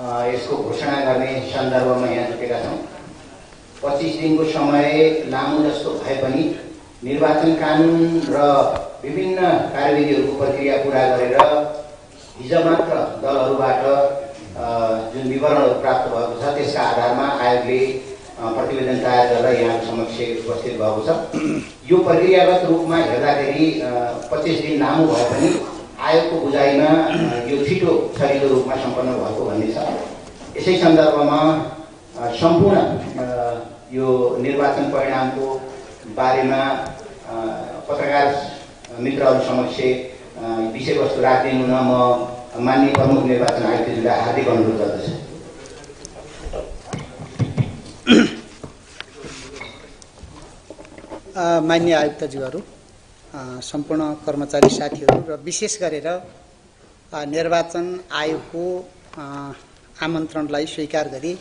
यसको घोषणा गर्ने सन्दर्भमा यहाँ जुटेका छौँ। 25 दिनको समय लामो जस्तो भए पनि निर्वाचन कानुन र विभिन्न कार्यविधिहरूको प्रक्रिया पूरा गरेर हिजो मात्र दलहरूबाट जुन विवरणहरू प्राप्त भएको छ त्यसका आधारमा आयोगले प्रतिवेदन तयार गरेर यहाँको समक्ष उपस्थित भएको छ। यो प्रक्रियागत रूपमा हेर्दाखेरि 25 दिन लामो भए पनि आयोगको बुझाइमा यो छिटो छरितो रूपमा सम्पन्न भएको भन्ने छ। यसै सन्दर्भमा सम्पूर्ण यो निर्वाचन परिणामको बारेमा पत्रकार मित्रहरू समक्ष विषयवस्तु राखिदिनु न म माननीय प्रमुख निर्वाचन आयुक्तज्यूलाई हार्दिक अनुरोध गर्दछु। मान्य आयुक्तज्यूहरू, सम्पूर्ण कर्मचारी साथीहरू र विशेष गरेर निर्वाचन आयोगको आमन्त्रणलाई स्वीकार गरी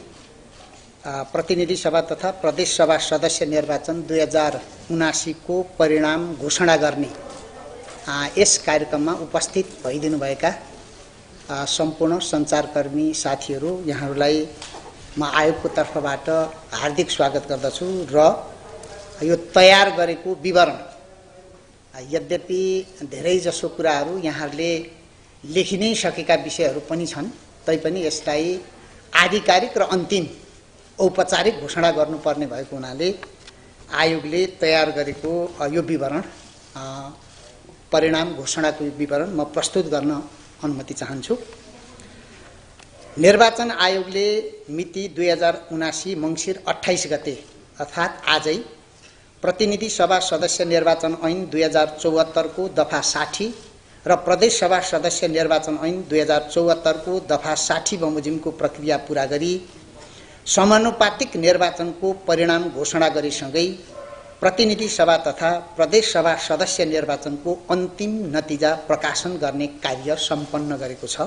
प्रतिनिधि सभा तथा प्रदेश सभा सदस्य निर्वाचन 2079 को परिणाम घोषणा गर्ने यस कार्यक्रममा उपस्थित भइदिनुभएका सम्पूर्ण सञ्चारकर्मी साथीहरू, यहाँहरूलाई म आयोगको तर्फबाट हार्दिक स्वागत गर्दछु। र यो तयार गरेको विवरण, यद्यपि धेरैजसो कुराहरू यहाँहरूले लेखि नै सकेका विषयहरू पनि छन्, तैपनि यसलाई आधिकारिक र अन्तिम औपचारिक घोषणा गर्नुपर्ने भएको हुनाले आयोगले तयार गरेको यो विवरण, परिणाम घोषणाको विवरण म प्रस्तुत गर्न अनुमति चाहन्छु। निर्वाचन आयोगले मिति 2079 मङ्सिर 28 गते अर्थात् आजै प्रतिनिधि सभा सदस्य निर्वाचन ऐन 2074 को दफा 60 र प्रदेश सभा सदस्य निर्वाचन ऐन 2074 को दफा 60 बमोजिमको प्रक्रिया पूरा गरी समानुपातिक निर्वाचनको परिणाम घोषणा गरेसँगै प्रतिनिधि सभा तथा प्रदेश सभा सदस्य निर्वाचनको अन्तिम नतिजा प्रकाशन गर्ने कार्य सम्पन्न गरेको छ।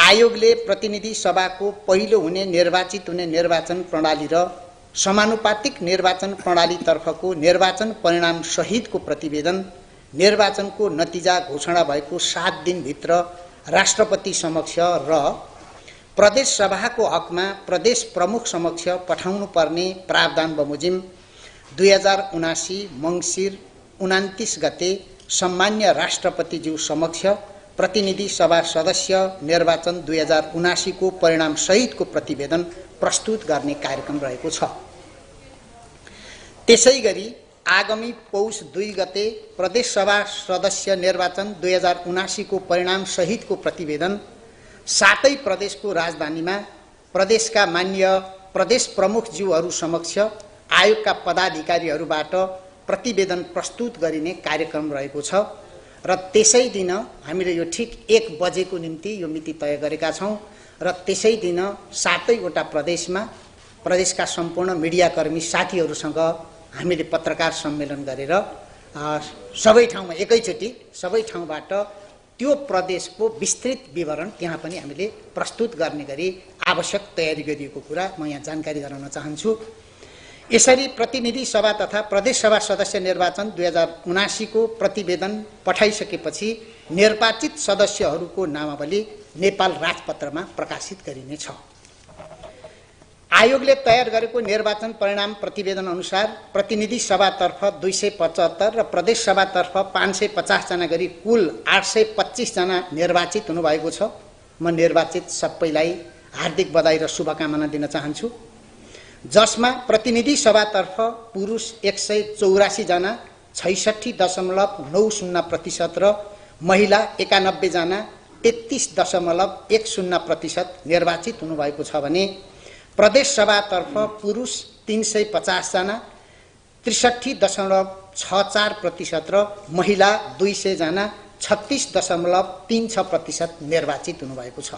आयोगले प्रतिनिधि सभाको पहिलो हुने निर्वाचित हुने निर्वाचन प्रणाली र समानुपातिक निर्वाचन प्रणालीतर्फको निर्वाचन परिणाम सहितको प्रतिवेदन निर्वाचनको नतिजा घोषणा भएको 7 दिनभित्र राष्ट्रपति समक्ष र प्रदेश सभाको हकमा प्रदेश प्रमुख समक्ष पठाउनु पर्ने प्रावधान बमोजिम 2079 मङ्सिर 29 गते सम्मान्य राष्ट्रपतिज्यू समक्ष प्रतिनिधि सभा सदस्य निर्वाचन 2079 को परिणाम सहितको प्रतिवेदन प्रस्तुत गर्ने कार्यक्रम रहेको छ। त्यसैगरी आगामी पौष 2 गते प्रदेश सभा सदस्य निर्वाचन 2079 को परिणाम सहितको प्रतिवेदन सातै प्रदेशको राजधानीमा प्रदेशका मान्य प्रदेश प्रमुखज्यूहरू समक्ष आयोगका पदाधिकारीहरूबाट प्रतिवेदन प्रस्तुत गरिने कार्यक्रम रहेको छ। र त्यसै दिन हामीले यो ठिक 1 बजेको निम्ति यो मिति तय गरेका छौँ र त्यसै दिन सातैवटा प्रदेशमा प्रदेशका सम्पूर्ण मिडियाकर्मी साथीहरूसँग हामीले पत्रकार सम्मेलन गरेर सबै ठाउँमा एकैचोटि सबै ठाउँबाट त्यो प्रदेशको विस्तृत विवरण त्यहाँ पनि हामीले प्रस्तुत गर्ने गरी आवश्यक तयारी गरिएको कुरा म यहाँ जानकारी गराउन चाहन्छु। यसरी प्रतिनिधि सभा तथा प्रदेश सभा सदस्य निर्वाचन 2079 को प्रतिवेदन पठाइसकेपछि निर्वाचित सदस्यहरूको नामावली नेपाल राजपत्रमा प्रकाशित गरिनेछ। आयोगले तयार गरेको निर्वाचन परिणाम प्रतिवेदन अनुसार प्रतिनिधि सभातर्फ 275 र प्रदेश सभातर्फ 550 जना गरी कुल 825 जना निर्वाचित हुनुभएको छ। म निर्वाचित सबैलाई हार्दिक बधाई र शुभकामना दिन चाहन्छु, जसमा प्रतिनिधि सभातर्फ पुरुष 184 जना 66.90% र महिला 91 जना 33.10% निर्वाचित हुनुभएको छ भने प्रदेश सभातर्फ पुरुष 350 जना 63.64% र महिला 200 जना 36.36% निर्वाचित हुनुभएको छ।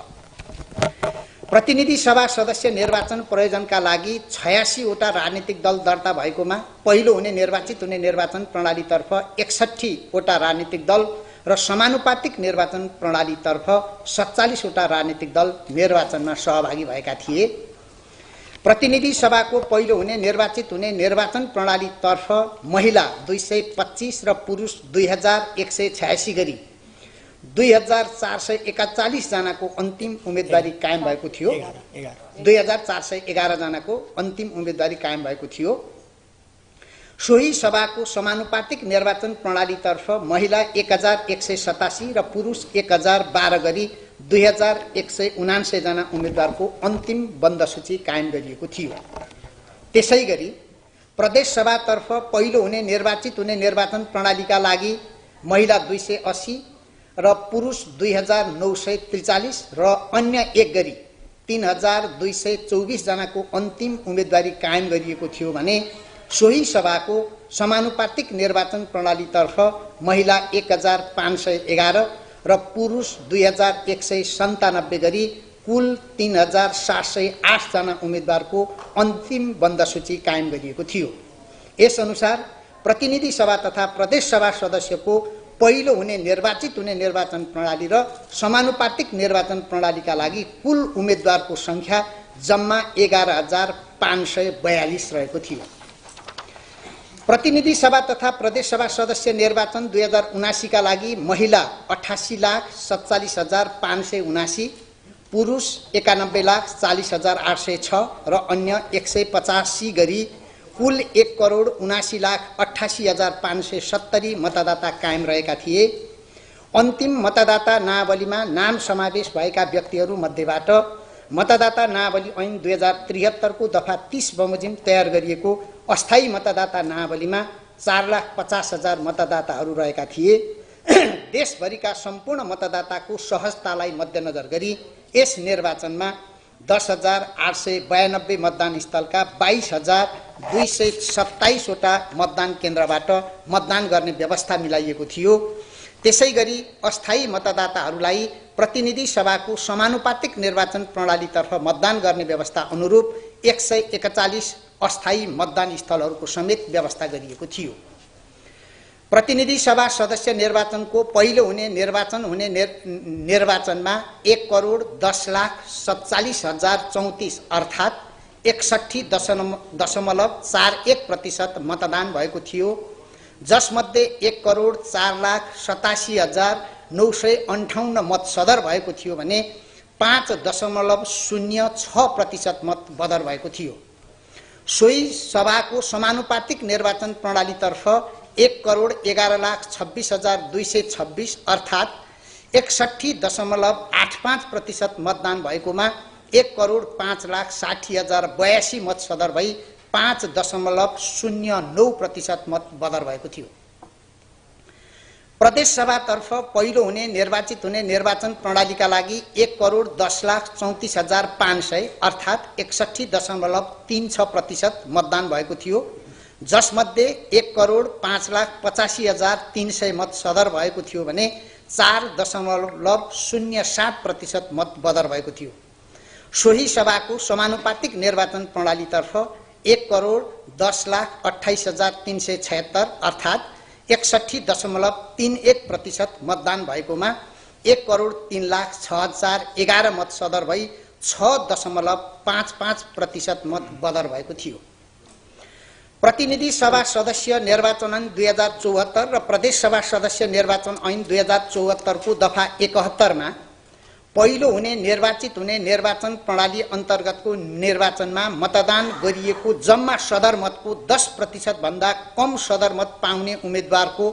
प्रतिनिधि सभा सदस्य निर्वाचन प्रयोजनका लागि 86 वटा राजनीतिक दल दर्ता भएकोमा पहिलो हुने निर्वाचित हुने निर्वाचन प्रणालीतर्फ 61 वटा राजनीतिक दल र समानुपातिक निर्वाचन प्रणालीतर्फ 47 वटा राजनीतिक दल निर्वाचनमा सहभागी भएका थिए। प्रतिनिधि सभाको पहिलो हुने निर्वाचन प्रणालीतर्फ महिला 225 र पुरुष 2186 गरी 2441 जनाको अन्तिम उम्मेदवारी कायम भएको थियो। 2411 जनाको अन्तिम उम्मेदवारी कायम भएको थियो। सोही सभाको समानुपातिक निर्वाचन प्रणालीतर्फ महिला 1187 र पुरुष 1012 गरी 2179 जना उम्मेदवारको अन्तिम बन्द सूची कायम गरिएको थियो। त्यसैगरी प्रदेश सभातर्फ पहिलो हुने निर्वाचित हुने निर्वाचन प्रणालीका लागि महिला 280 र पुरुष 2943 र अन्य एक गरी 3224 जनाको अन्तिम उम्मेदवारी कायम गरिएको थियो भने सोही सभाको समानुपातिक निर्वाचन प्रणालीतर्फ महिला 1511 र पुरुष 2197 गरी कुल 3708 जना उम्मेदवारको अन्तिम बन्द सूची कायम गरिएको थियो। यस अनुसार प्रतिनिधि सभा तथा प्रदेश सभा सदस्यको पहिलो हुने निर्वाचित हुने निर्वाचन प्रणाली र समानुपातिक निर्वाचन प्रणालीका लागि कुल उम्मेदवारको संख्या जम्मा 11542 रहेको थियो। प्रतिनिधि सभा तथा प्रदेश सभा सदस्य निर्वाचन 2079 का लागि महिला 88,47,579, पुरुष 91,40,806 र अन्य 185 गरी कुल 1,79,88,570 मतदाता कायम रहेका थिए। अन्तिम मतदाता नावलीमा नाम समावेश भएका व्यक्तिहरू मध्येबाट मतदाता नावली ऐन 2073 को दफा 30 बमोजिम तयार गरिएको अस्थायी मतदाता नावलीमा 4,50,000 मतदाताहरू रहेका थिए। देशभरिका सम्पूर्ण मतदाताको सहजतालाई मध्यनजर गरी यस निर्वाचनमा 10,892 मतदान स्थलका 22,227 वटा मतदान केन्द्रबाट मतदान गर्ने व्यवस्था मिलाइएको थियो। त्यसैगरी अस्थायी मतदाताहरूलाई प्रतिनिधि सभाको समानुपातिक निर्वाचन प्रणालीतर्फ मतदान गर्ने व्यवस्था अनुरूप 141 अस्थायी मतदान स्थलहरूको समेत व्यवस्था गरिएको थियो। प्रतिनिधि सभा सदस्य निर्वाचनको पहिलो हुने निर्वाचनमा 1,10,47,034 अर्थात् 61.41% मतदान भएको थियो, जसमध्ये 1,04,87,958 मत सदर भएको थियो भने 5.06% मत बदर भएको थियो। सोही सभाको समानुपातिक निर्वाचन प्रणालीतर्फ 1,11,26,226 अर्थात् 61.85% मतदान भएकोमा 1,05,60,082 मत सदर भई 5.09% मत बदर भएको थियो। प्रदेश सभातर्फ पहिलो हुने निर्वाचित हुने निर्वाचन प्रणालीका लागि 1,10,34,500 अर्थात् 61.36% मतदान भएको थियो, जसमध्ये 1,05,85,300 मत सदर भएको थियो भने 4.07% मत बदर भएको थियो। सोही सभाको समानुपातिक निर्वाचन प्रणालीतर्फ 1,10,28,376 अर्थात् 61.31% मतदान भएकोमा 1,03,06,011 मत सदर भई 6.55% मत बदर भएको थियो। प्रतिनिधि सभा सदस्य निर्वाचन ऐन 2074 र प्रदेश सभा सदस्य निर्वाचन ऐन 2074 को दफा 71 मा पहिलो हुने निर्वाचित हुने निर्वाचन प्रणाली अन्तर्गतको निर्वाचनमा मतदान गरिएको जम्मा सदरमतको 10% भन्दा कम सदरमत पाउने उम्मेदवारको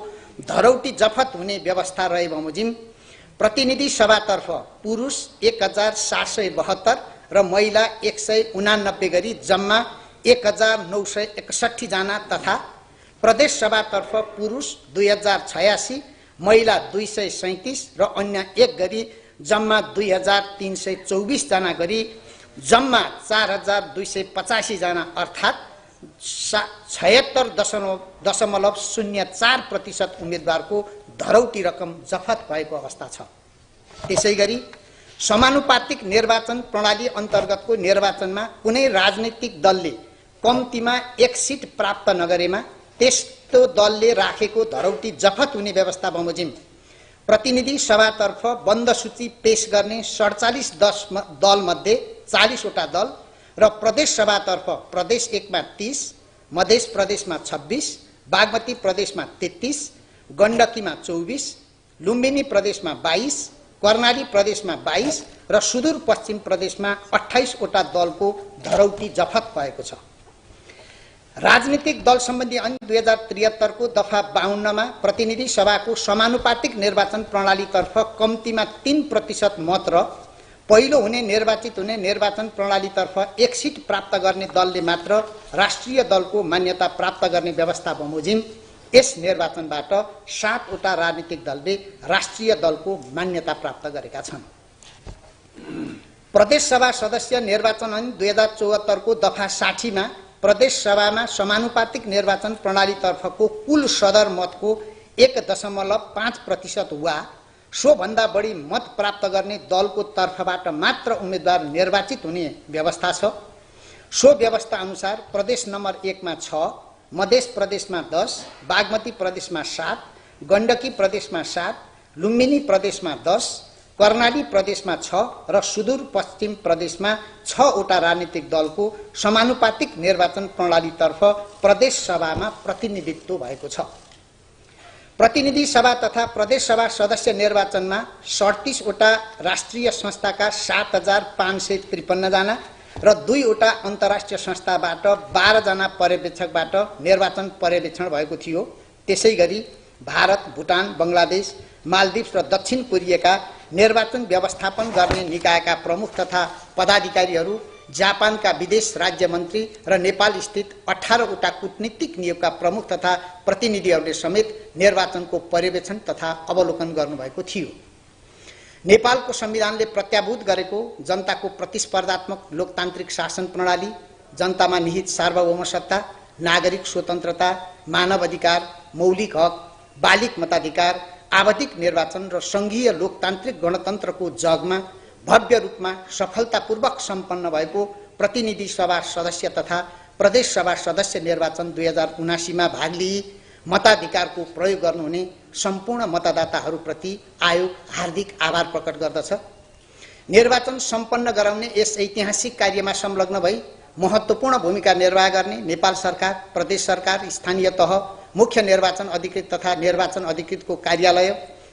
धरौटी जफत हुने व्यवस्था रहे बमोजिम प्रतिनिधि सभातर्फ पुरुष 1,772 र महिला 189 गरी जम्मा 1,961 जना तथा प्रदेश सभातर्फ पुरुष 2,086, महिला 237 र अन्य एक गरी जम्मा 2,324 जना गरी जम्मा 4,285 जना अर्थात् 76.04% उम्मेदवारको धरौटी रकम जफत भएको अवस्था छ। त्यसैगरी समानुपातिक निर्वाचन प्रणाली अन्तर्गतको निर्वाचनमा कुनै राजनीतिक दलले कम्तीमा 1 सिट प्राप्त नगरेमा त्यस्तो दलले राखेको धरौटी जफत हुने व्यवस्था बमोजिम प्रतिनिधि सभातर्फ बन्द सूची पेश गर्ने 47 दल मध्ये 40 वटा दल र प्रदेश सभातर्फ प्रदेश 1 मा 30, मध्य प्रदेशमा 26, बागमती प्रदेशमा 33, गण्डकीमा 24, लुम्बिनी प्रदेशमा 22, कर्णाली प्रदेशमा 22 र सुदूरपश्चिम प्रदेशमा 28 वटा दलको धरौटी जफत भएको छ। राजनीतिक दल सम्बन्धी ऐन 2073 को दफा 52 मा प्रतिनिधि सभाको समानुपातिक निर्वाचन प्रणालीतर्फ कम्तीमा 3% मत र पहिलो हुने निर्वाचित हुने निर्वाचन प्रणालीतर्फ 1 सिट प्राप्त गर्ने दलले मात्र राष्ट्रिय दलको मान्यता प्राप्त गर्ने व्यवस्था बमोजिम यस निर्वाचनबाट 7 वटा राजनीतिक दलले राष्ट्रिय दलको मान्यता प्राप्त गरेका छन्। प्रदेश सभा सदस्य निर्वाचन ऐन 2074 को दफा 60 मा प्रदेश सभामा समानुपातिक निर्वाचन प्रणालीतर्फको कुल सदर मतको 1.5% वा सो भन्दा बढी मत प्राप्त गर्ने दलको तर्फबाट मात्र उम्मेदवार निर्वाचित हुने व्यवस्था छ। सो व्यवस्था अनुसार प्रदेश नम्बर 1 मा 6, मध्य प्रदेशमा 10, बागमती प्रदेशमा 7, गण्डकी प्रदेशमा 7, लुम्बिनी प्रदेशमा 10, कर्णाली प्रदेशमा 6 र सुदूरपश्चिम प्रदेशमा 6 वटा राजनीतिक दलको समानुपातिक निर्वाचन प्रणालीतर्फ प्रदेश सभामा प्रतिनिधित्व भएको छ। प्रतिनिधि सभा तथा प्रदेश सभा सदस्य निर्वाचनमा 37 वटा राष्ट्रिय संस्थाका 7553 जना र 2 वटा अन्तर्राष्ट्रिय संस्थाबाट 12 जना पर्यवेक्षकबाट निर्वाचन पर्यवेक्षण भएको थियो। त्यसैगरी भारत, भुटान, बंगलादेश, मालदिप्स र दक्षिण कोरियाका निर्वाचन व्यवस्थापन गर्ने निकायका प्रमुख तथा पदाधिकारीहरू, जापानका विदेश राज्य मन्त्री र नेपाल स्थित 18 वटा कूटनीतिक नियोगका प्रमुख तथा प्रतिनिधिहरूले समेत निर्वाचनको पर्यवेक्षण तथा अवलोकन गर्नुभएको थियो। नेपालको संविधानले प्रत्याभूत गरेको जनताको प्रतिस्पर्धात्मक लोकतान्त्रिक शासन प्रणाली, जनतामा निहित सार्वभौम सत्ता, नागरिक स्वतन्त्रता, मानव अधिकार, मौलिक हक, बालिक मताधिकार, आवधिक निर्वाचन र संघीय लोकतान्त्रिक गणतन्त्रको जगमा भव्य रूपमा सफलतापूर्वक सम्पन्न भएको प्रतिनिधि सभा सदस्य तथा प्रदेश सभा सदस्य निर्वाचन 2079 मा भाग लिई मताधिकारको प्रयोग गर्नुहुने सम्पूर्ण मतदाताहरूप्रति आयोग हार्दिक आभार प्रकट गर्दछ। निर्वाचन सम्पन्न गराउने यस ऐतिहासिक कार्यमा संलग्न भई महत्त्वपूर्ण भूमिका निर्वाह गर्ने नेपाल सरकार, प्रदेश सरकार, स्थानीय तह, मुख्य निर्वाचन अधिकृत तथा निर्वाचन अधिकृतको कार्यालय,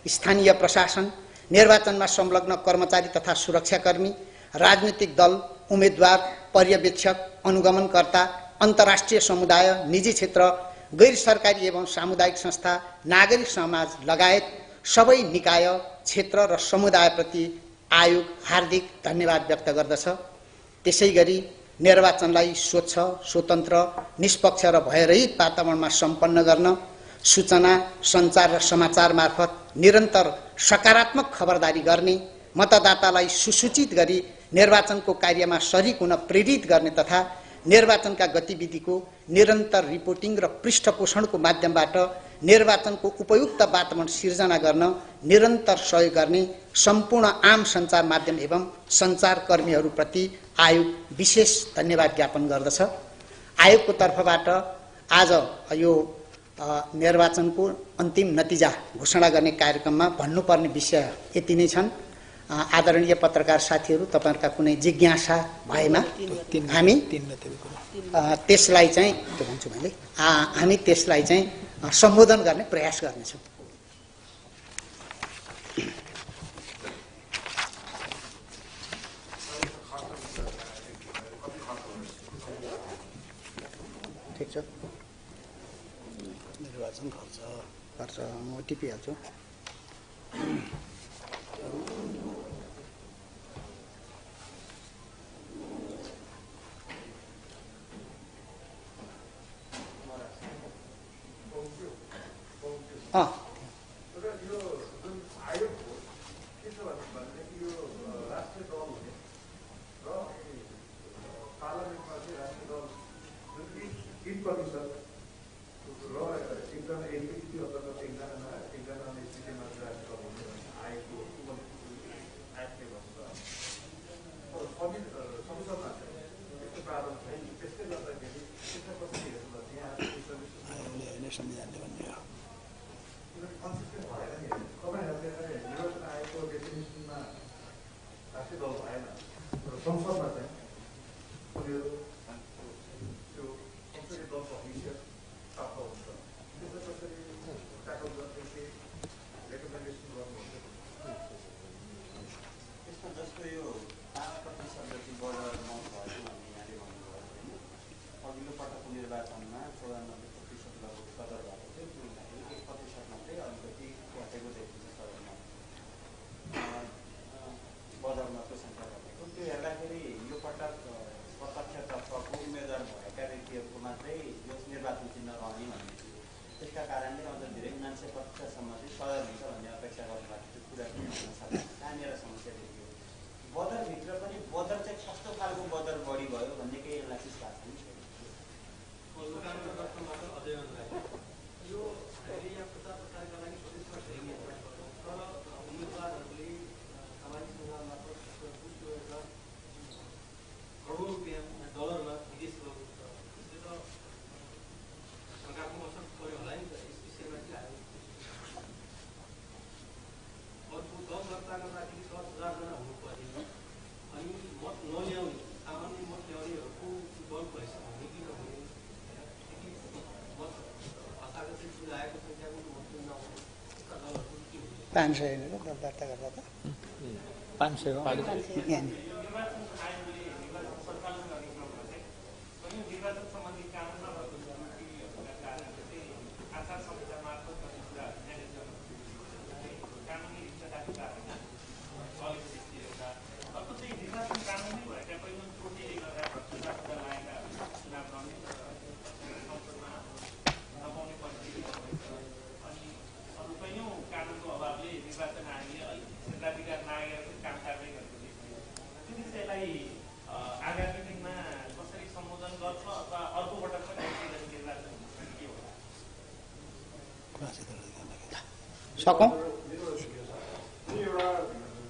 स्थानीय प्रशासन, निर्वाचनमा संलग्न कर्मचारी तथा सुरक्षाकर्मी, राजनीतिक दल, उम्मेदवार, पर्यवेक्षक, अनुगमनकर्ता, अन्तर्राष्ट्रिय समुदाय, निजी क्षेत्र, गैर सरकारी एवं सामुदायिक संस्था, नागरिक समाज लगायत सबै निकाय, क्षेत्र र समुदायप्रति आयोग हार्दिक धन्यवाद व्यक्त गर्दछ। त्यसैगरी निर्वाचनलाई स्वच्छ, स्वतन्त्र, निष्पक्ष र भयरहित वातावरणमा सम्पन्न गर्न सूचना, सञ्चार र समाचार मार्फत निरन्तर सकारात्मक खबरदारी गर्ने, मतदातालाई सुसूचित गरी निर्वाचनको कार्यमा सरिक हुन प्रेरित गर्ने तथा निर्वाचनका गतिविधिको निरन्तर रिपोर्टिङ र पृष्ठपोषणको माध्यमबाट निर्वाचनको उपयुक्त वातावरण सिर्जना गर्न निरन्तर सहयोग गर्ने सम्पूर्ण आम सञ्चार माध्यम एवं सञ्चारकर्मीहरूप्रति आयोग विशेष धन्यवाद ज्ञापन गर्दछ। आयोगको तर्फबाट आज यो निर्वाचनको अन्तिम नतिजा घोषणा गर्ने कार्यक्रममा भन्नुपर्ने विषय यति नै छन्। आदरणीय पत्रकार साथीहरू, तपाईहरुका कुनै जिज्ञासा भएमा हामी त्यसलाई चाहिँ के भन्छु मैले हामी त्यसलाई चाहिँ सम्बोधन गर्ने प्रयास गर्नेछौँ। ठिक छ, निर्वाचन खर्च म टिपिहाल्छु। जस्तो यो 5% जति बर्डर नभएको भन्ने यहाँले भन्नुभयो होइन, अघिल्लो पटकको निर्वाचनमा 94% लगभग सदर भएको थियो, त्योलाई 1% मात्रै अलिकति घटेको देखिन्छ सदरमा बदर्मतको सङ्ख्या घटेको। त्यो हेर्दाखेरि यो पटक प्रत्यक्षतर्फको उम्मेदवार भएका व्यक्तिहरूको मात्रै यो निर्वाचन चिन्ह रहने भन्ने थियो। त्यसका कारणले अझ धेरै 99% चाहिँ सदर हुन्छ भन्ने अपेक्षा गर्नुभएको त्यो कुरा पनि हुन सक्छ। कहाँनिर समस्या देखियो? बदरभित्र पनि बदर चाहिँ कस्तो खालको बदर बढी भयो भन्ने केही एनालाइसिस भएको छ? यो हामीले यहाँ प्रचार प्रसारका लागि स्वदेशमा धेरै तर उम्मेदवारहरूले सामाजिक सञ्जाल मार्फत करोड रुपियाँ डलरमा विदेश गएको छ। त्यसले त सरकारको असर पर्यो होला नि त यस विषयमा के आयो? अर्को दल दर्ताका लागि 10,000 जना हुनु पर्यो अनि मत नल्याउने सामान्य मत ल्याउनेहरूको दलको हैसियत हुने कि नहुने, मत हस्ताक्षर सुझाएको सङ्ख्याको मत नहुने यस्ता दलहरूको के हुन्छ? 500 होइन र दल दर्ता गर्दा त 500 हो। निर्वाचन सम्बन्धी कानुन नभएको कारणले चाहिँ आचार संहिता मार्फत कति कुराहरू म्यानेज गर्नु कानुनी इच्छाकारी कारण अलिकति एउटा अर्को चाहिँ निर्वाचन कानुनी भएका पहिलो त्रुटिले गर्दा भ्रष्टाचार लागेका चुनाव लड्ने संसदमा नपाउने परिस्थिति भएको छ। अनि अरू कैयौँ कानुनको अभावले निर्वाचन आयोगले अलिक क्षेत्राधिकार नआएर पनि काम कारवाही गरेको देखियो। त्यो विषयलाई आगामी दिनमा कसरी सम्बोधन गर्छ अथवा अर्को पटक पनि निर्वाचन के हो? सकौँ एउटा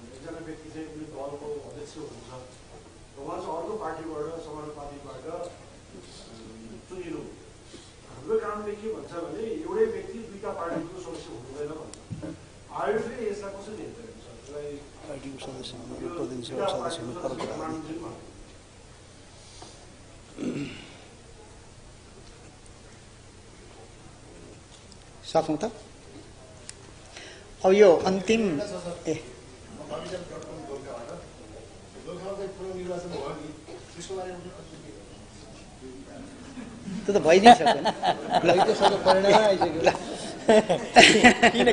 एकजना व्यक्ति चाहिँ कुनै दलको अध्यक्ष हुनुहुन्छ र उहाँ चाहिँ अर्को पार्टीबाट समानुपातिकबाट चुनिनु। हाम्रो कारणले के भन्छ भने एउटै व्यक्ति दुईटा पार्टीको सदस्य हुँदैन भन्छ। आयोगले यसलाई कसरी हेर्दै हुन्छ? यसलाई पार्टीको सदस्य हुनु र प्रतिनिधिको सदस्य हुनु फरक कुरा हो। सकौँ त। अब यो अन्तिम त्यो त भइ नै सक्दैन।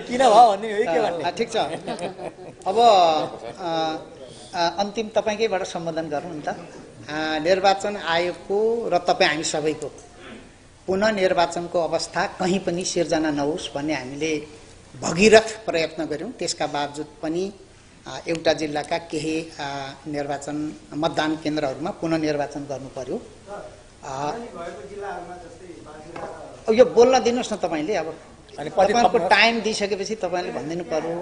किन भयो भन्ने हो के भन्ने? ठिक छ। अब अन्तिम तपाईँकैबाट सम्बोधन गरौँ नि त। निर्वाचन आयोगको र तपाईँ हामी सबैको पुनः निर्वाचनको अवस्था कहीँ पनि सिर्जना नहोस् भन्ने हामीले भगीरथ प्रयत्न गऱ्यौँ। त्यसका बावजुद पनि एउटा जिल्लाका केही निर्वाचन मतदान केन्द्रहरूमा पुनः निर्वाचन गर्नु पर्यो। यो बोल्न दिनुहोस् न तपाईँले। अब तपाईँको टाइम दिइसकेपछि तपाईँले भनिदिनु पर्यो।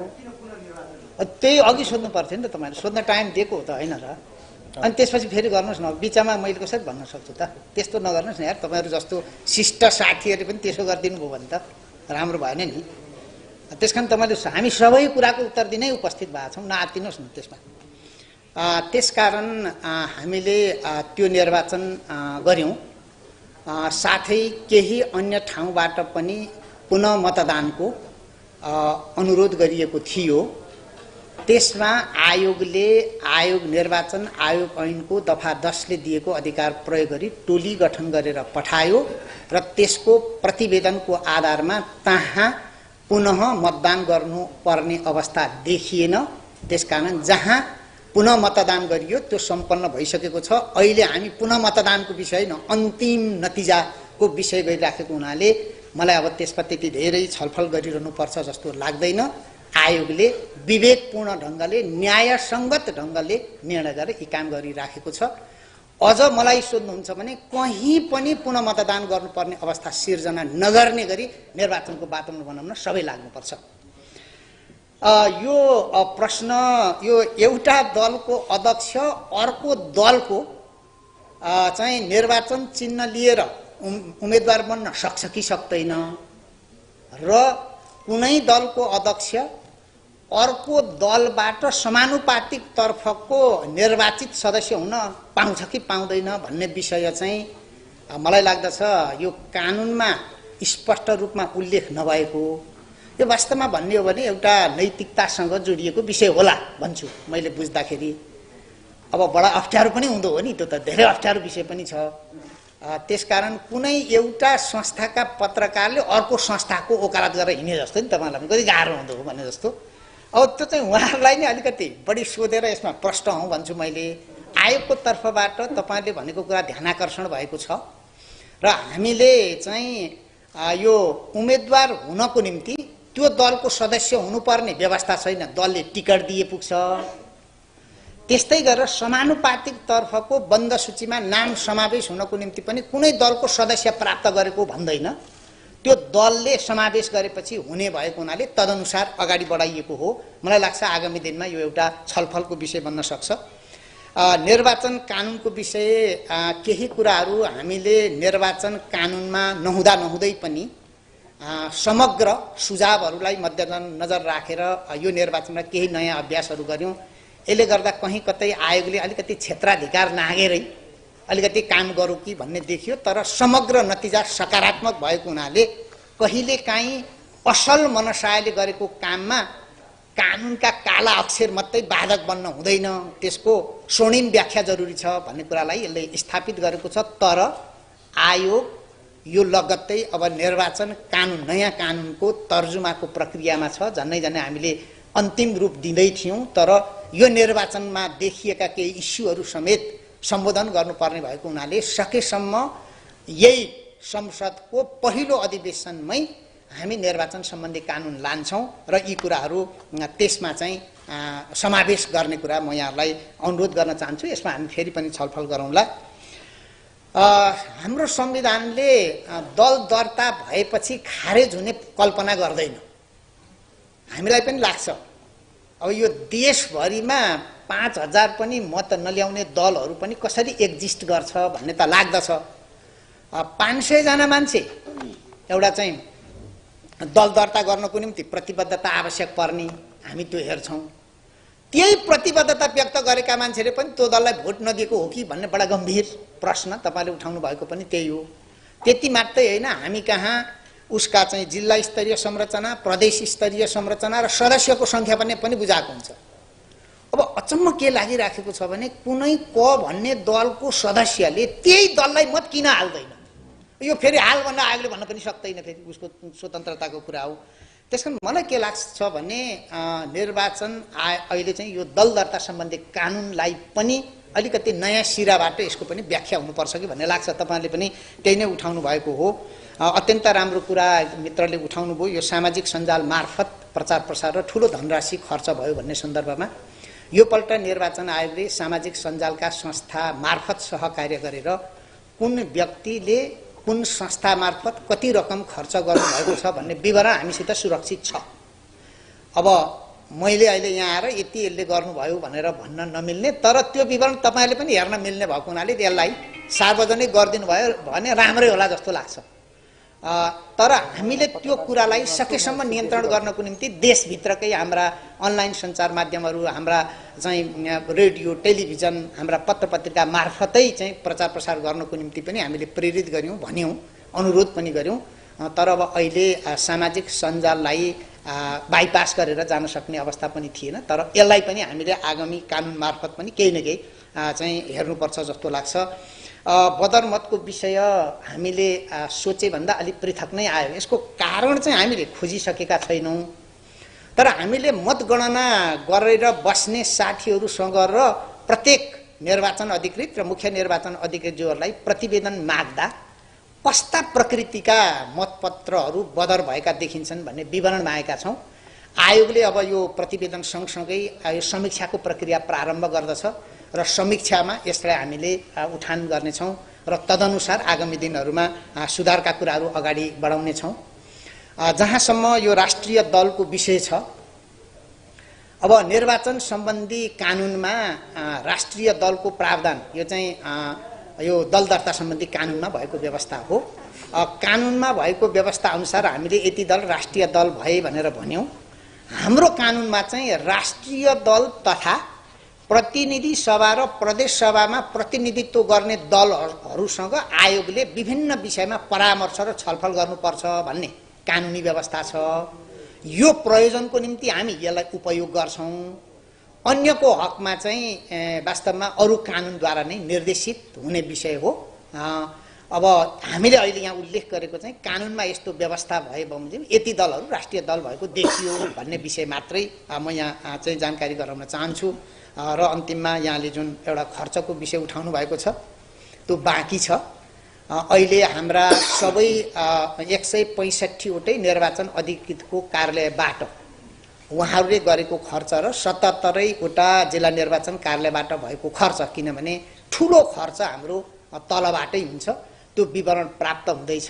त्यही अघि सोध्नु पर्थ्यो नि त, तपाईँले सोध्न टाइम दिएको हो त होइन र? अनि त्यसपछि फेरि गर्नुहोस् न। बिचमा मैले कसरी भन्न सक्छु त? त्यस्तो नगर्नुहोस् न यार। तपाईँहरू जस्तो शिष्ट साथीहरूले पनि त्यसो गरिदिनु भयो भने त राम्रो भएन नि। त्यस कारण तपाईँले हामी सबै कुराको उत्तर दिनै उपस्थित भएको छौँ, नआत्तिनुहोस् न त्यसमा। त्यसकारण हामीले त्यो निर्वाचन गऱ्यौँ। साथै केही अन्य ठाउँबाट पनि पुनः मतदानको अनुरोध गरिएको थियो। त्यसमा आयोगले निर्वाचन आयोग ऐनको दफा 10 ले दिएको अधिकार प्रयोग गरी टोली गठन गरेर पठायो र त्यसको प्रतिवेदनको आधारमा त्यहाँ पुनः मतदान गर्नुपर्ने अवस्था देखिएन। त्यसकारण जहाँ पुनः मतदान गरियो त्यो सम्पन्न भइसकेको छ। अहिले हामी पुनः मतदानको विषय न अन्तिम नतिजाको विषय गरिराखेको हुनाले मलाई अब त्यसमा त्यति धेरै छलफल गरिरहनुपर्छ जस्तो लाग्दैन। आयोगले विवेकपूर्ण ढङ्गले न्यायसङ्गत ढङ्गले निर्णय गरेर यी काम गरिराखेको छ। अझ मलाई सोध्नुहुन्छ भने कहीँ पनि पुनः मतदान गर्नुपर्ने अवस्था सिर्जना नगर्ने गरी निर्वाचनको वातावरण बनाउन सबै लाग्नुपर्छ। यो प्रश्न यो एउटा दलको अध्यक्ष अर्को दलको चाहिँ निर्वाचन चिन्ह लिएर उम्मेदवार बन्न सक्छ कि सक्दैन र कुनै दलको अध्यक्ष अर्को दलबाट समानुपातिक तर्फको निर्वाचित सदस्य हुन पाउँछ कि पाउँदैन भन्ने विषय चाहिँ मलाई लाग्दछ यो कानुनमा स्पष्ट रूपमा उल्लेख नभएको। यो वास्तवमा भन्ने हो भने एउटा नैतिकतासँग जोडिएको विषय होला भन्छु मैले बुझ्दाखेरि। अब बडा अप्ठ्यारो पनि हुँदो हो नि, त्यो त धेरै अप्ठ्यारो विषय पनि छ। त्यसकारण कुनै एउटा संस्थाका पत्रकारले अर्को संस्थाको वकालत गरेर हिँडे जस्तो नि तपाईँलाई पनि कति गाह्रो हुँदो हो भने जस्तो। अब त्यो चाहिँ उहाँहरूलाई नै अलिकति बढी सोधेर यसमा प्रश्न हौँ भन्छु मैले। आयोगको तर्फबाट तपाईँले भनेको कुरा ध्यानाकर्षण भएको छ र हामीले चाहिँ यो उम्मेदवार हुनको निम्ति त्यो दलको सदस्य हुनुपर्ने व्यवस्था छैन, दलले टिकट दिए पुग्छ। त्यस्तै गरेर समानुपातिक तर्फको बन्द सूचीमा नाम समावेश हुनको निम्ति पनि कुनै दलको सदस्य प्राप्त गरेको भन्दैन, त्यो दलले समावेश गरेपछि हुने भएको हुनाले तदनुसार अगाडि बढाइएको हो। मलाई लाग्छ आगामी दिनमा यो एउटा छलफलको विषय बन्न सक्छ। निर्वाचन कानुनको विषय केही कुराहरू हामीले निर्वाचन कानुनमा नहुँदै पनि समग्र सुझावहरूलाई मध्यनजर राखेर यो निर्वाचनमा केही नयाँ अभ्यासहरू गर्यौँ। यसले गर्दा कहीँ कतै आयोगले अलिकति क्षेत्राधिकार नागेरै अलिकति काम गरौँ कि भन्ने देखियो, तर समग्र नतिजा सकारात्मक भएको हुनाले कहिलेकाहीँ असल मनसायले गरेको काममा कानुनका काला अक्षर मात्रै बाधक बन्न हुँदैन, त्यसको स्वर्णिम व्याख्या जरुरी छ भन्ने कुरालाई यसले स्थापित गरेको छ। तर आयोग यो लगत्तै अब निर्वाचन कानुन नयाँ कानुनको तर्जुमाको प्रक्रियामा छ। झन्नै हामीले अन्तिम रूप दिँदै थियौँ, तर यो निर्वाचनमा देखिएका केही इस्युहरू समेत सम्बोधन गर्नुपर्ने भएको हुनाले सकेसम्म यही संसदको पहिलो अधिवेशनमै हामी निर्वाचन सम्बन्धी कानुन लान्छौँ र यी कुराहरू त्यसमा चाहिँ समावेश गर्ने कुरा म यहाँलाई अनुरोध गर्न चाहन्छु। यसमा हामी फेरि पनि छलफल गरौँला। हाम्रो संविधानले दल दर्ता भएपछि खारेज हुने कल्पना गर्दैन। हामीलाई पनि लाग्छ अब यो देशभरिमा 5000 पनि मत नल्याउने दलहरू पनि कसरी एक्जिस्ट गर्छ भन्ने त लाग्दछ। 500 जना मान्छे एउटा चाहिँ दल दर्ता गर्नको निम्ति प्रतिबद्धता आवश्यक पर्ने हामी त्यो हेर्छौँ। त्यही प्रतिबद्धता व्यक्त गरेका मान्छेले पनि त्यो दललाई भोट नदिएको हो कि भन्ने बडा गम्भीर प्रश्न तपाईँले उठाउनु भएको पनि त्यही हो। त्यति मात्रै होइन, हामी कहाँ उसका चाहिँ जिल्ला स्तरीय संरचना, प्रदेश स्तरीय संरचना र सदस्यको सङ्ख्या पनि बुझाएको हुन्छ। अब अचम्म के लागिराखेको छ भने कुनै क भन्ने दलको सदस्यले त्यही दललाई मत किन हाल्दैन? यो फेरि हाल भन्न आयोगले भन्न पनि सक्दैन, फेरि उसको स्वतन्त्रताको कुरा हो। त्यसकारण मलाई के लाग्छ भने निर्वाचन अहिले चाहिँ यो दल दर्ता सम्बन्धी कानुनलाई पनि अलिकति नयाँ सिराबाट यसको पनि व्याख्या हुनुपर्छ कि भन्ने लाग्छ। तपाईँले पनि त्यही नै उठाउनु भएको हो। अत्यन्त राम्रो कुरा मित्रले उठाउनु भयो। यो सामाजिक सञ्जाल मार्फत प्रचार प्रसार र ठुलो धनराशि खर्च भयो भन्ने सन्दर्भमा योपल्ट निर्वाचन आयोगले सामाजिक सञ्जालका संस्था मार्फत सहकार्य गरेर कुन व्यक्तिले कुन संस्था मार्फत कति रकम खर्च गर्नुभएको छ भन्ने विवरण हामीसित सुरक्षित छ। अब मैले अहिले यहाँ आएर यति यसले गर्नुभयो भनेर भन्न नमिल्ने, तर त्यो विवरण तपाईँले पनि हेर्न मिल्ने भएको हुनाले त्यसलाई सार्वजनिक गरिदिनु भयो भने राम्रै होला जस्तो लाग्छ। तर हामीले त्यो कुरालाई सकेसम्म नियन्त्रण गर्नको निम्ति देशभित्रकै हाम्रा अनलाइन सञ्चार माध्यमहरू, हाम्रा चाहिँ रेडियो टेलिभिजन, हाम्रा पत्र पत्रिका मार्फतै चाहिँ प्रचार प्रसार गर्नको निम्ति पनि हामीले प्रेरित गर्यौँ, भन्यौँ, अनुरोध पनि गर्यौँ। तर अब अहिले सामाजिक सञ्जाललाई बाइपास गरेर जान सक्ने अवस्था पनि थिएन। तर यसलाई पनि हामीले आगामी कानुन मार्फत पनि केही न केही चाहिँ हेर्नुपर्छ जस्तो लाग्छ। बदरमतको विषय हामीले सोचे भन्दा अलिक पृथक नै आयो। यसको कारण चाहिँ हामीले खोजिसकेका छैनौँ, तर हामीले मतगणना गरेर बस्ने साथीहरूसँग र प्रत्येक निर्वाचन अधिकृत र मुख्य निर्वाचन अधिकृतज्यूहरूलाई प्रतिवेदन माग्दा कस्ता प्रकृतिका मतपत्रहरू बदर भएका देखिन्छन् भन्ने विवरण मागेका छौँ। आयोगले अब यो प्रतिवेदन सँगसँगै यो समीक्षाको प्रक्रिया प्रारम्भ गर्दछ र समीक्षामा यसलाई हामीले उठान गर्नेछौँ र तदनुसार आगामी दिनहरूमा सुधारका कुराहरू अगाडि बढाउनेछौँ। जहाँसम्म यो राष्ट्रिय दलको विषय छ, अब निर्वाचन सम्बन्धी कानुनमा राष्ट्रिय दलको प्रावधान यो चाहिँ यो दल दर्ता सम्बन्धी कानुनमा भएको व्यवस्था हो। कानुनमा भएको व्यवस्था अनुसार हामीले यति दल राष्ट्रिय दल भए भनेर भन्यौँ। हाम्रो कानुनमा चाहिँ राष्ट्रिय दल तथा प्रतिनिधि सभा र प्रदेश सभामा प्रतिनिधित्व गर्ने दलहरूसँग आयोगले विभिन्न विषयमा परामर्श र छलफल गर्नुपर्छ भन्ने कानुनी व्यवस्था छ। यो प्रयोजनको निम्ति हामी यसलाई उपयोग गर्छौँ। अन्यको हकमा चाहिँ वास्तवमा अरू कानुनद्वारा नै निर्देशित हुने विषय हो। अब हामीले अहिले यहाँ उल्लेख गरेको चाहिँ कानुनमा यस्तो व्यवस्था भए बमोजिम यति दलहरू राष्ट्रिय दल भएको देखियो भन्ने विषय मात्रै म यहाँ चाहिँ जानकारी गराउन चाहन्छु। र अन्तिममा यहाँले जुन एउटा खर्चको विषय उठाउनु भएको छ त्यो बाँकी छ। अहिले हाम्रा सबै 165 वटै निर्वाचन अधिकृतको कार्यालयबाट उहाँहरूले गरेको खर्च र 77 वटा जिल्ला निर्वाचन कार्यालयबाट भएको खर्च, किनभने ठुलो खर्च हाम्रो तलबाटै हुन्छ, त्यो विवरण प्राप्त हुँदैछ।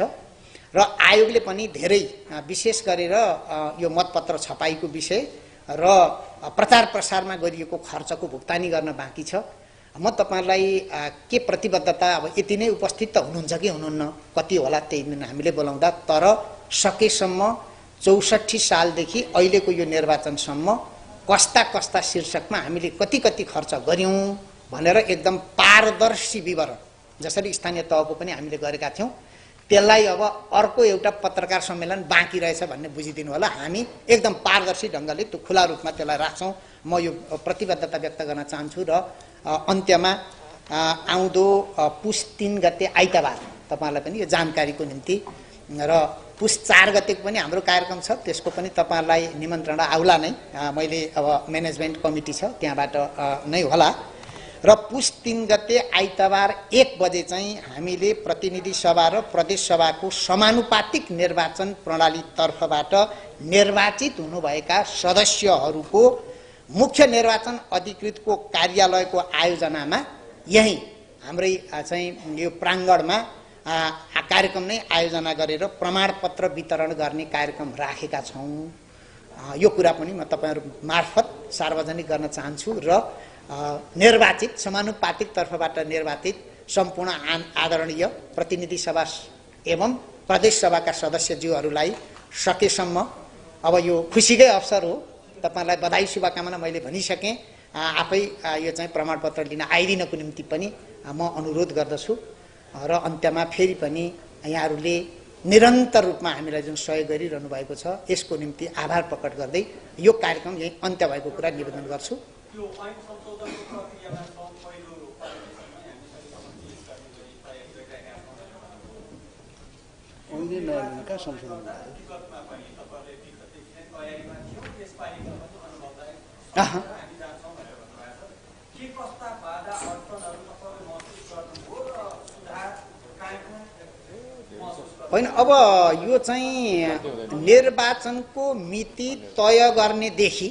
र आयोगले पनि धेरै विशेष गरेर यो मतपत्र छपाईको विषय र प्रचार प्रसारमा गरिएको खर्चको भुक्तानी गर्न बाँकी छ। म तपाईहरुलाई के प्रतिबद्धता, अब यति नै उपस्थित त हुनुहुन्छ कि हुनुहुन्न, कति होला त्यही दिन हामीले बोलाउँदा, तर सकेसम्म 64 सालदेखि अहिलेको यो निर्वाचनसम्म कस्ता कस्ता शीर्षकमा हामीले कति कति खर्च गर्यौं भनेर एकदम पारदर्शी विवरण, जसरी स्थानीय तहको पनि हामीले गरेका थियौं, त्यसलाई अब अर्को एउटा पत्रकार सम्मेलन बाँकी रहेछ भन्ने बुझिदिनु होला। हामी एकदम पारदर्शी ढंगले त्यो खुला रूपमा त्यसलाई राख्छौं। म यो प्रतिबद्धता व्यक्त गर्न चाहन्छु। र अन्त्यमा आउँदो पुस 3 गते आइतबार तपाईहरुलाई पनि यो जानकारीको निम्ति, र पुस 4 गतेको पनि हाम्रो कार्यक्रम छ, त्यसको पनि तपाईहरुलाई निमन्त्रणा आउला नै। मैले अब म्यानेजमेन्ट कमिटी छ त्यहाँबाट नै होला। र पुस 3 गते आइतबार 1 बजे चाहिँ हामीले प्रतिनिधि सभा र प्रदेश सभाको समानुपातिक निर्वाचन प्रणाली तर्फबाट निर्वाचित हुनुभएका सदस्यहरूको मुख्य निर्वाचन अधिकृतको कार्यालयको आयोजनामा यही हाम्रै चाहिँ यो प्राङ्गणमा कार्यक्रम नै आयोजना गरेर प्रमाणपत्र वितरण गर्ने कार्यक्रम राखेका छौं। यो कुरा पनि म तपाईहरु मार्फत सार्वजनिक गर्न चाहन्छु। र निर्वाचित समानुपातिक तर्फबाट निर्वाचित सम्पूर्ण आदरणीय प्रतिनिधि सभा एवं प्रदेश सभाका सदस्यज्यूहरूलाई सकेसम्म, अब यो खुसीकै अवसर हो, तपाईहरुलाई बधाई शुभकामना मैले भनिसके, आफै यो चाहिँ प्रमाणपत्र लिन आइदिनको निम्ति पनि म अनुरोध गर्दछु। र अन्त्यमा फेरि पनि यहाँहरूले निरन्तर रूपमा हामीलाई जुन सहयोग गरिरहनु भएको छ यसको निम्ति आभार प्रकट गर्दै यो कार्यक्रम यही अन्त्य भएको कुरा निवेदन गर्छु। होइन, अब यो चाहिँ निर्वाचनको मिति तय गर्नेदेखि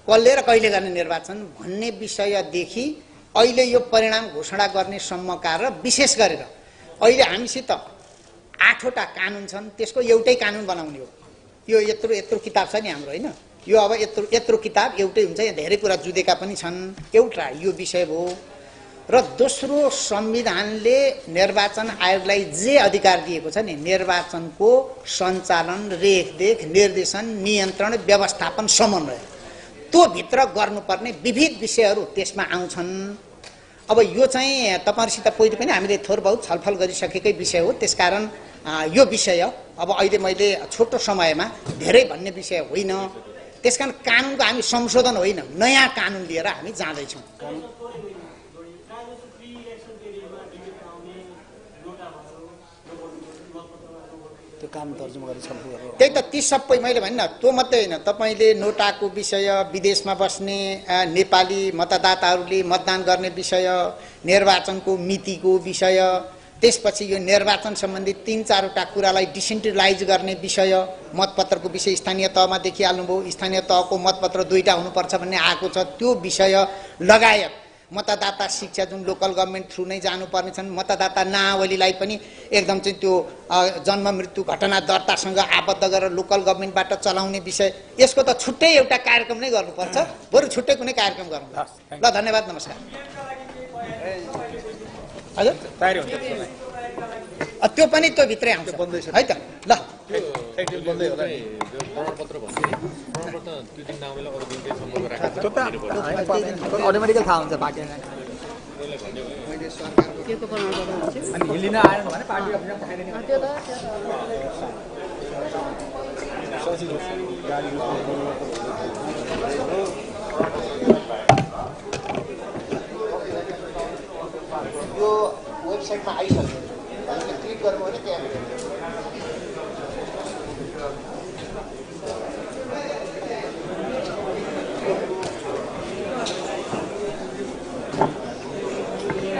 कसले र कहिले गर्ने निर्वाचन भन्ने विषयदेखि अहिले यो परिणाम घोषणा गर्ने सम्मका र विशेष गरेर अहिले हामीसित 8 वटा कानुन छन्, त्यसको एउटै कानुन बनाउने हो। यो यत्रो यत्रो किताब छ नि हाम्रो, होइन? यो अब यत्रो यत्रो किताब एउटै हुन्छ, यहाँ धेरै कुरा जुदेका पनि छन्। एउटा यो विषय हो। र दोस्रो, संविधानले निर्वाचन आयोगलाई जे अधिकार दिएको छ नि, निर्वाचनको सञ्चालन, रेखदेख, निर्देशन, नियन्त्रण, व्यवस्थापन, समन्वय, त्यो भित्र गर्नुपर्ने विविध विषयहरू त्यसमा आउँछन्। अब यो चाहिँ तपाईहरुसित पहिले पनि हामीले थोर बहुत छलफल गरिसकेकै विषय हो। त्यसकारण यो विषय अब अहिले मैले छोटो समयमा धेरै भन्ने विषय होइन। त्यसकारण कानुनको हामी संशोधन होइन, नयाँ कानुन लिएर हामी जाँदैछौँ। त्यही त ती सबै मैले भन्न, त्यो मात्रै होइन, तपाईले नोटाको विषय, विदेशमा बस्ने नेपाली मतदाताहरूले मतदान गर्ने विषय, निर्वाचनको मितिको विषय, त्यसपछि यो निर्वाचन सम्बन्धी 3-4 वटा कुरालाई डिसेन्ट्रलाइज गर्ने विषय, मतपत्रको विषय स्थानीय तहमा देखिहाल्नुभयो, स्थानीय तहको मतपत्र 2टा हुनुपर्छ भन्ने आएको छ, त्यो विषय लगायत मतदाता शिक्षा जुन लोकल गभर्नमेन्ट थ्रु नै जानुपर्ने छन्, मतदाता नावलीलाई पनि एकदम चाहिँ त्यो जन्म मृत्यु घटना दर्तासँग आबद्ध गरेर लोकल गभर्नमेन्टबाट चलाउने विषय, यसको त छुट्टै एउटा कार्यक्रम नै गर्नुपर्छ, बरु छुट्टै कुनै कार्यक्रम गर्नुपर्छ। ल, धन्यवाद, नमस्कार। हजुर, त्यो पनि त्यो भित्रै आउँछ है त। ल, अटोमेटिकल थाहा हुन्छ पार्टी हिलिन आएन भने पार्टी त्यो वेबसाइटमा आइसक्यो। हामीले क्लिक गर्नु भने त्यहाँ